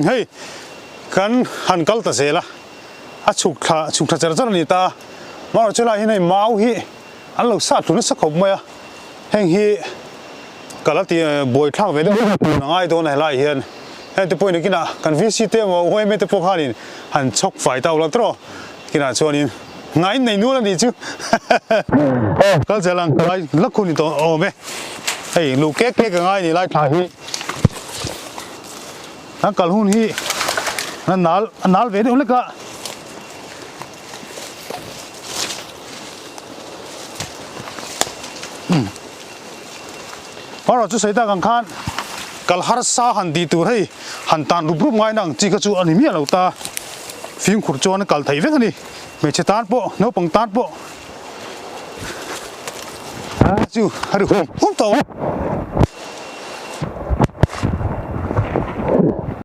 Hei kan han kal ta zel a, a chhuk thla chhuk thla char char a ni ta. Amaherawhchu chu helaiah hian hei mau hi an lo sat thlu nasa khawp mai a, heng hi ka la ti buaithlak ve deuh tun a ngai dawn a helaiah hian. Heng te pawhin kinah kan VC te emaw UMA te pawh khanin han chhawk fai ta ula tawh kinah chuanin ngain nei nual a nih chu. Kal zel ang ka lai la khun ni tawh awm e. Hei luh kek kek a ngai a ni lai thla hi. Kan kal hun hi a nal a nal ve deuh hlek a. Erawh chu sawi tak ang khan kal harsa han tih tur hei han tan rup rup ngai na ang chi kha chu a ni miah lo ta. Fimkhur chuan a kal theih vek a ni. Hmeichhe tan pawh naupang tan pawh chu a ri hum hum tawh.